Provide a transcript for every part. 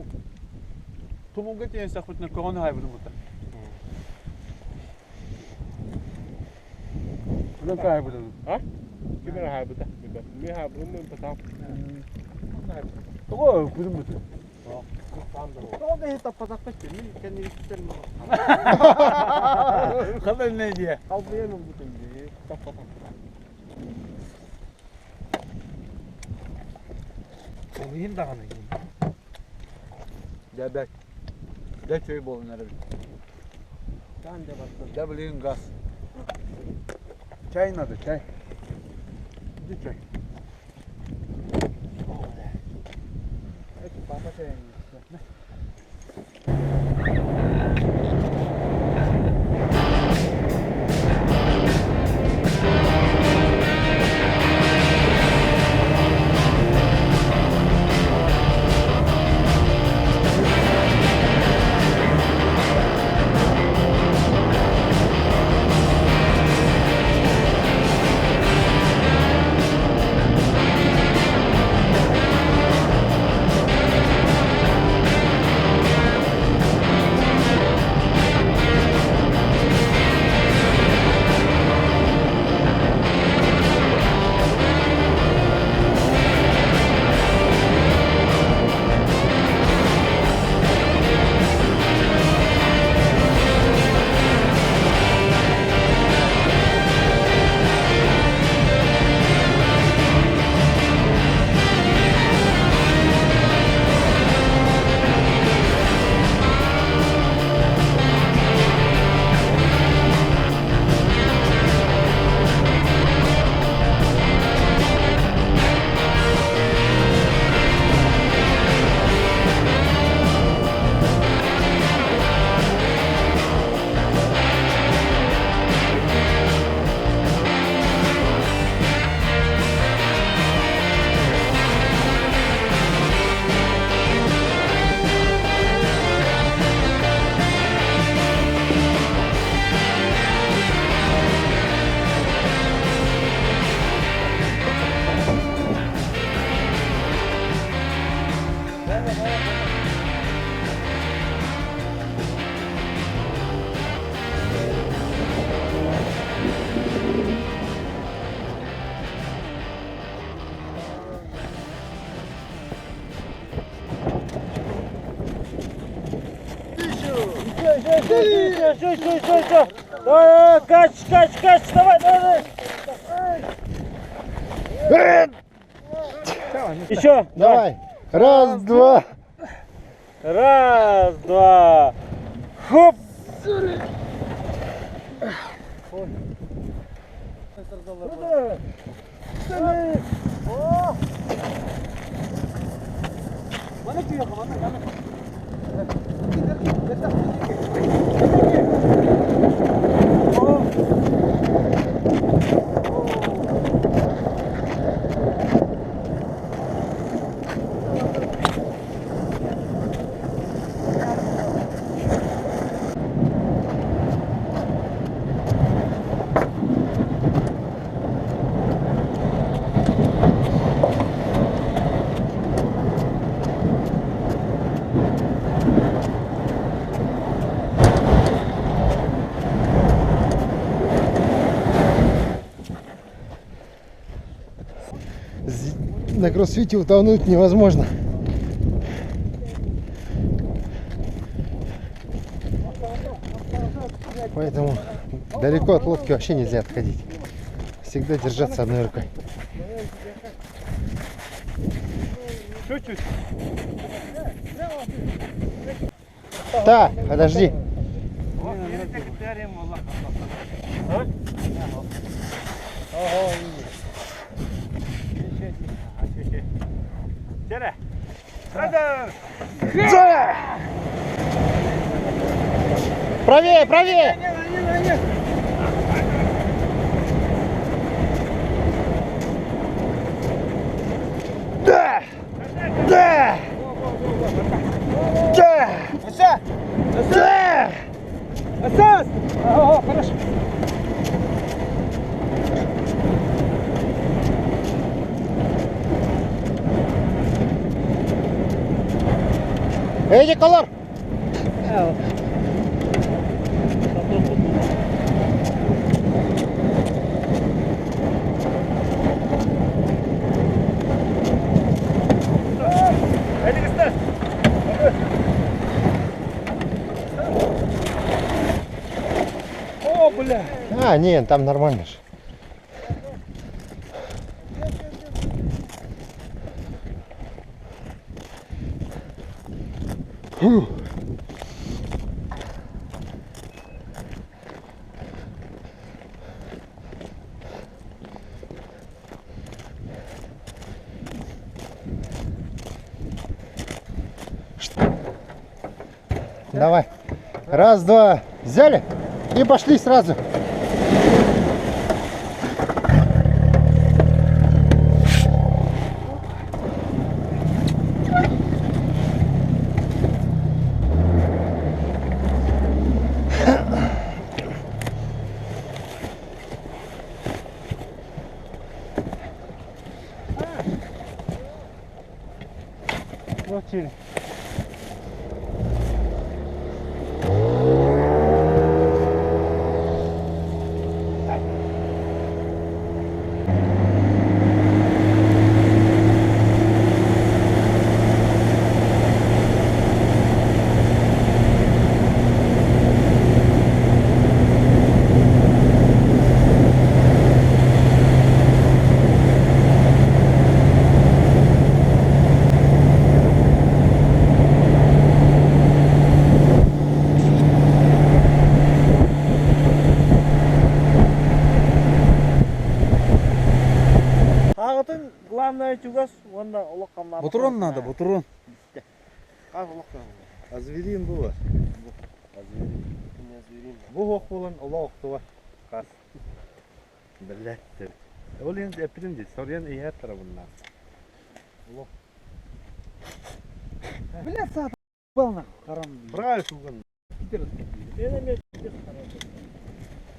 Ол тумулга тиийэн сахпытына көҕөн аһайбытым бута. Онон каайбытым. А? Ким эрэ аһаабыта? Билбэппин. Мин аһаабытым бытаам. Тоҕо күлүм буту? Тоҕо да иһи таппатахпыт мин кэннигиттэн Хата не диye. Халбыйан ылбытым дии таппатахпыт. Ол иһин даҕаны Дьэ бэрт. Дьэ үчүгэй буолан эрэбит. Дьэ билигин газ. Чай надо, чай. Иди чай. Папа чай. Еще, еще, еще, еще. Давай, кач, кач, кач, давай, давай, давай. Еще. Давай. Раз, два. Раз, два. Хоп. На кроссфите утонуть невозможно. Поэтому далеко от лодки вообще нельзя отходить. Всегда держаться одной рукой. Чуть-чуть. Да, подожди. Правее, правее! Да! Да! Да! Да! Асас! О, хорошо. Эдик олор! О, бля! А, нет, там нормально же. Фу. Давай. Раз, два. Взяли и пошли сразу. Ағытын главное чугас, уонна олох хамнаабат. Ботурон надо, ботурон. Хас олох хамнаабат. Азверин было. Бу хох болан ола охтуга. Кас. Блять. Ол енді эпидем дейді. Сорьян ия тарабынна. Бля, сат, ебал нахуй, харам. Правильно суган. Мен эме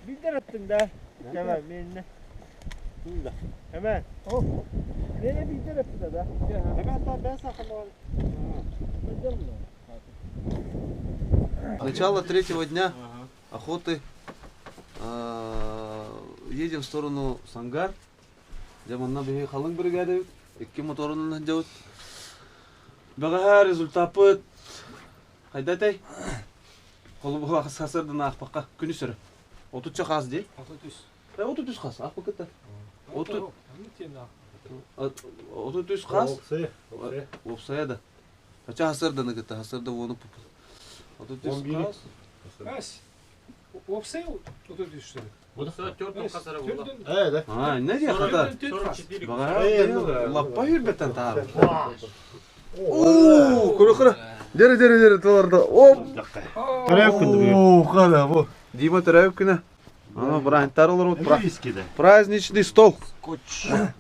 Билдер аттың да. Кеме менне. Hemen. Mene bildir etti да. Hemen tam ben sakın Начало третьего дня охоты. Едем в сторону Сангар. Жаманна биһи халыҥ бригада икки моторунан дьабыт. Бэҕэһээ результаппыт хайдатай? Холобура сасырдан аахпакка күнүс өрө. Отучча хаас дии. 33 хаас аахпакыта. 33 хаас. Уопсайа да. Хотя хасырданы кытта хасырда уону пупут. 33 хаас. Ась, уопсай 33 что ли? Э, да. А, не дии хата. Э, Лаппа хүрбеттен таар. Оо, көрө-көрө. Дери дери дери толорда. Оп. Төрөп күндү. Оо, кана бу. Дима төрөп күнэ. Ана браһынтар олорбут. Праздничный стол.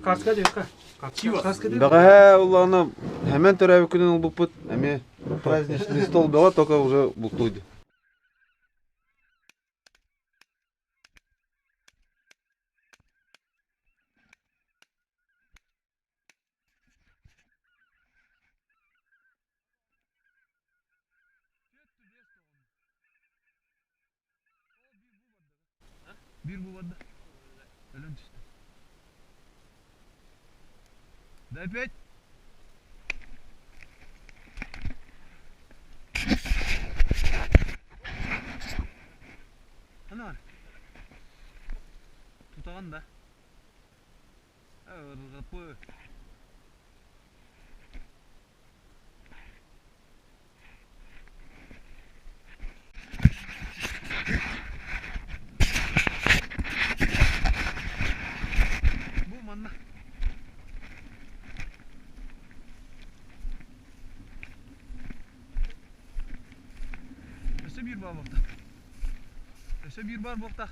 Карска девка. Карска девка. Бэҕэһээ улаана хэмэн төрөөбүт күнүн ылбыппыт. Эмиэ праздничный стол бөҕө, только уже бултуйду. Bir bu vardı. Ölüm düştü. Дай пять. Ана. Тутаган да. Ыргытпы. Бу манна. Өссө биир баар буолта. Өссө биир баар буолта.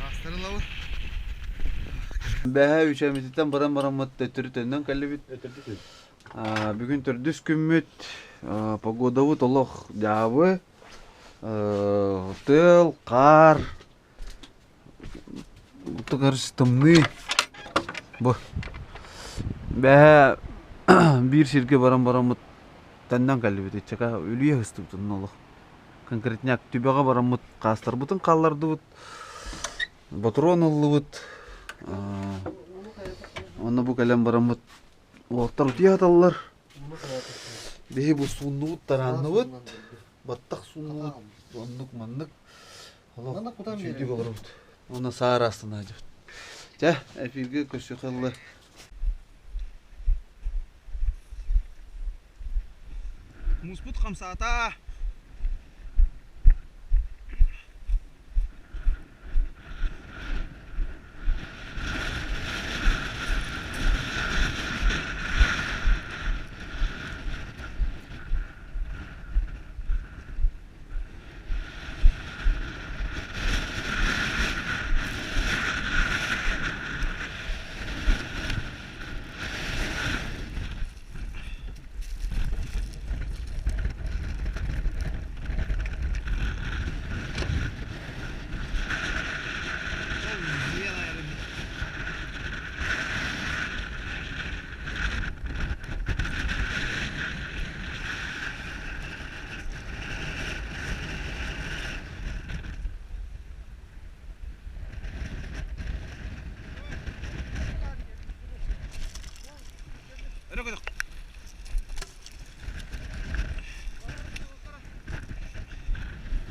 Астары ылабын. Бэһэ үчэмититтэн баран бараммыт төттөрү төннөн кэллибит. Бүгүн төрдүс күммүт, погодабыт олох дьаабы, тыал, хаар, тымныы. Бу бэһэ биир сиргэ баран бараммыт төннөн кэллибит. Иччэкэ үлүйэ сыстыбыт олох. Конкретняк түбэҕэ бараммыт хаастарбытын хааллардыбыт. Ботуруон ыллыбыт. Онно бу кэлэн бараммыт уолаттар утуйа сыталлар. Биһи бу сууннубут, тараанныбыт. Баттах сууннубут. Оннук маннык. Олох үчүгүйдүк олоробут. Онно саар астына сылдьабыт. Чэ, эфиргэ көрсүөххэ дылы. Муспут хамсаата.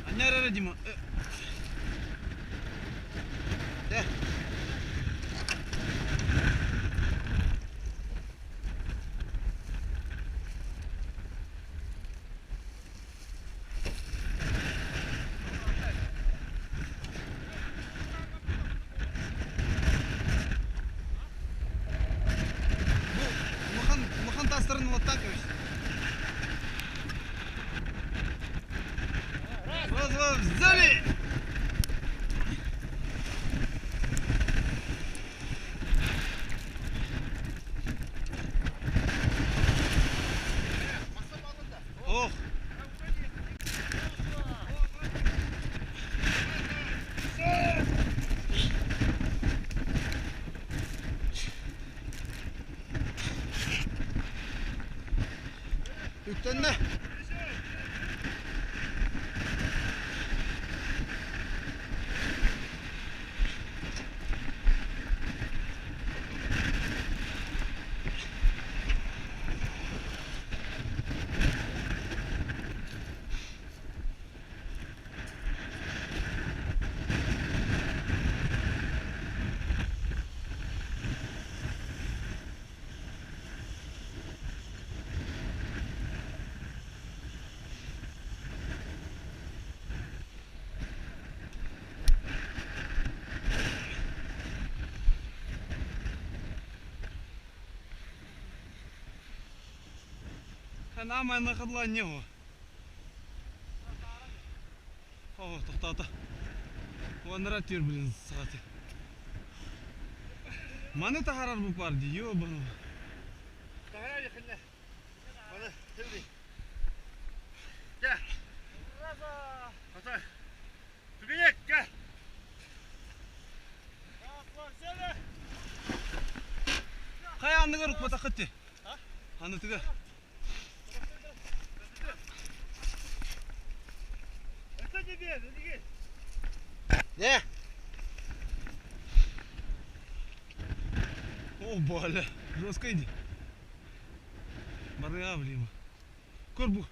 Анньар эрэ Дима. Бу улахан улахан таастарын ылаттаан кэбис. Раз, взяли! Ох! Үктэннэ. Тоқтаата. Анара түр блин сағаты. Маны таһарар бу бар дии, ёбану. Хайа анныгар укпатаххыт дии? Аннытыгар. Не? О, бля, жестко иди. Барыга блин. Корбу.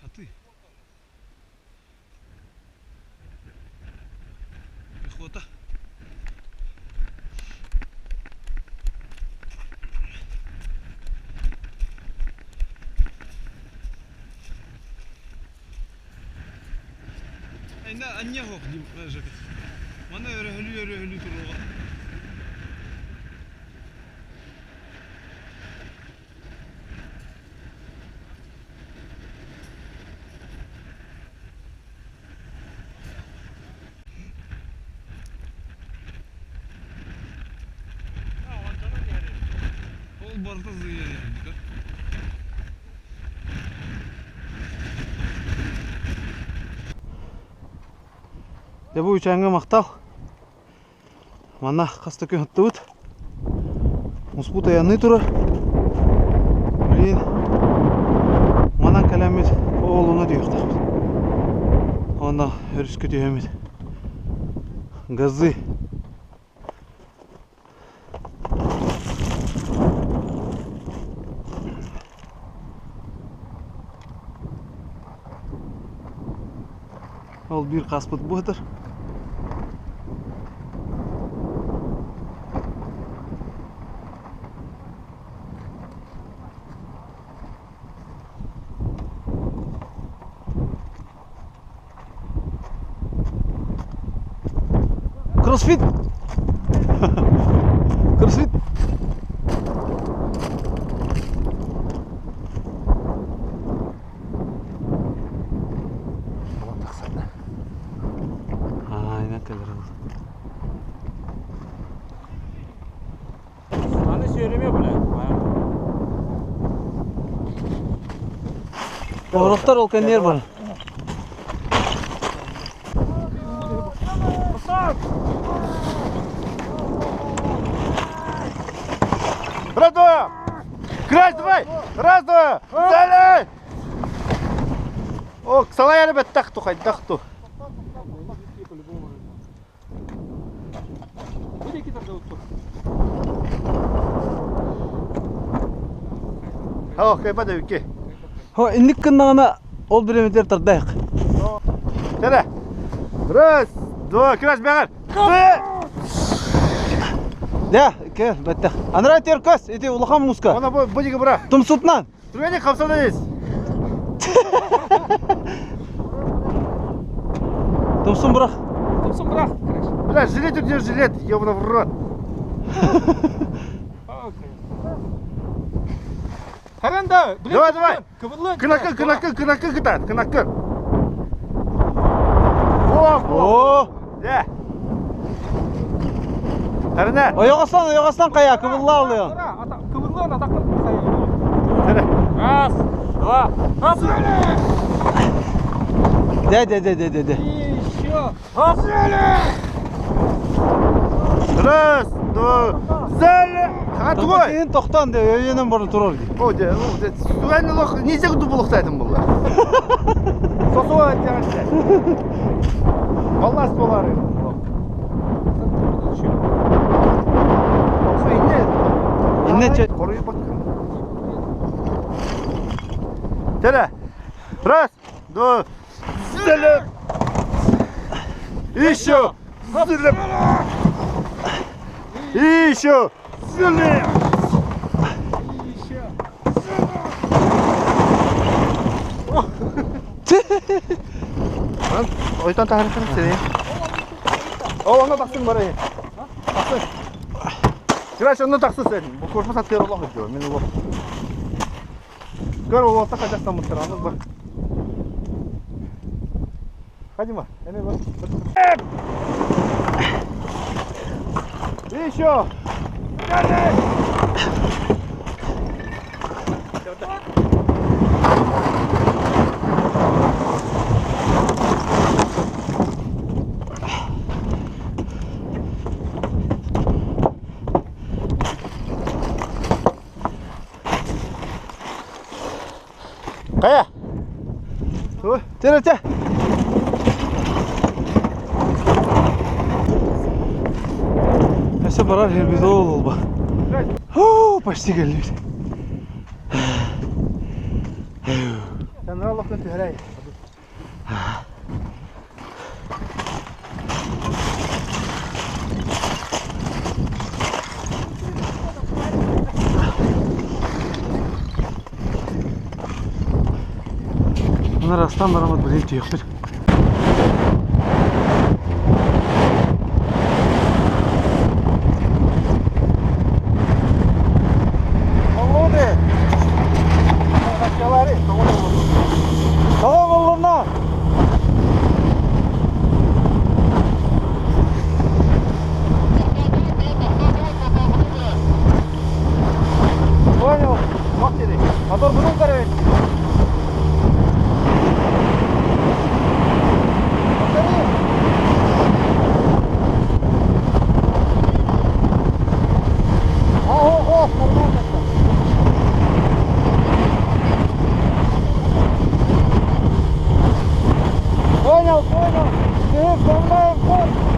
А ты? Пехота. Анне Жека. Манна өрөһөлүү-өрөһөлүү туруоҕа. Ол барыта зыйа. Дьэ бу үчээҥҥэ махтал. Манна хас да күн ыттыбыт. Муспут айанныы турар. Блин, манан кэлэммит оолуна түһүөхтээхпит. Онно өрүскэ түһэммит. Газы. Ол биир хаспыт быһытыр. Кроссфит! Кроссфит! Aynen кэлэр Аны сөйлемей бля. Ороқтар ол кэннер бар. Раз, два! Крась, давай! Раз, два! Далее! О, салай баттахту, хайдахту. О, кайба да үке. Хо, инник кыннаҕына ол бириэмэтигэр тардайык. Тәрә. Раз, два, краш бәгәр. Дэ, кел, баттах. Анрай теркөс, ити улахан муска. Она бу бу диге бура. Тумсутнан. Түргәне капсана есть. Тумсун бырах. Тумсун бырах. Бля, жилет у тебя жилет, ёбана в рот. Харанда, Давай, давай. Кыбыллы. Кынакы, кынакы, кынакы кытат, кынакы. О, О, Да. Харана. ойоҕостон, ойоҕостон хайа, кыбылла алыан. Кыбыллы атаққа. Тәрә. Раз, два, оп! Дэ, дэ, дэ, дэ, дэ, дэ. Еще. Раз, два, зале. А твой. Тохтон, тохтон, дэ, өйөнөн барын турар ди. О, де, о, де, суәнне лох, ничек дубулыктайтын булла. Сосуа тягәнчә. Баллас болар. Инне чө- Koruyu bakın. Tele. Раз, два, зеле. Еще. Зеле. Еще. Зеле. Ойтан тахарысын сeni. О, onu taksın bari. Taksın. Kıraç onu taksın sen. Bu korkma satıyor Allah diyor. Men Allah. Gör o altta kaçaksan mıhtır bak. Hadi ma. Ene bak. Еще. Kaya. Тәрэ, тэ. Өссө барар хэрбит ол олба. Ху, почти кэллибит. Sen Allah tühürey. Bunlar aslan барамат билин түйөкпүт. Понял, понял. Ты понял, понял.